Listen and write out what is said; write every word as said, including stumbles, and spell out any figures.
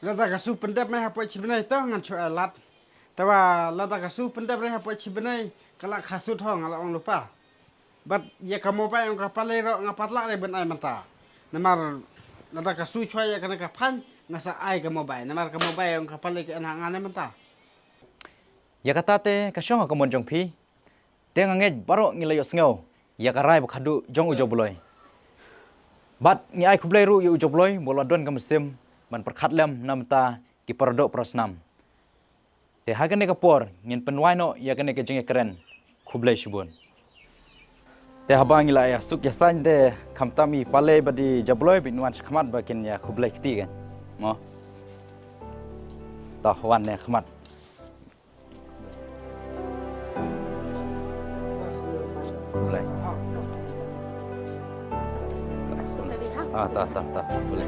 Lada ka su pyndep me hapoh chi bnai to ngan shu ai lad. Te wa lada ka su pyndep re hapoh chi bnai ka la kha sut ho nga la ong lypa. Bad ïa ka mobile ong ka pale ro nga pat lah re ban ai mynta. Namar lada ka su chwa ïa kane ka phan nga sa ai ka mobile. Namar ka mobile ong ka pale ka en ha nga ne mynta. Ïa kata te ka shong ha ka mon jong phi. Te nga ngeit baroh ngi la ïohsngew ïa ka rai ba khadduh jong u Jabloi. Bad ngi ai khublei ruh ïa u Jabloi ba la don ka mynsiem ban pyrkhat lem na mynta ki paradoh parasnam. Te ha kane ka por ngin pynwai noh ïa kane ka jingïakren. Khublei shibun. Te haba ngi la ïa suk ïa saiñ te khamtam i pale bad i Jabloi ba ngin wan sha khmat ba kin ïa khublei kti kan. Mo. To wan ne khmat. Khublei. Ah, ta, ta, ta. Khublei.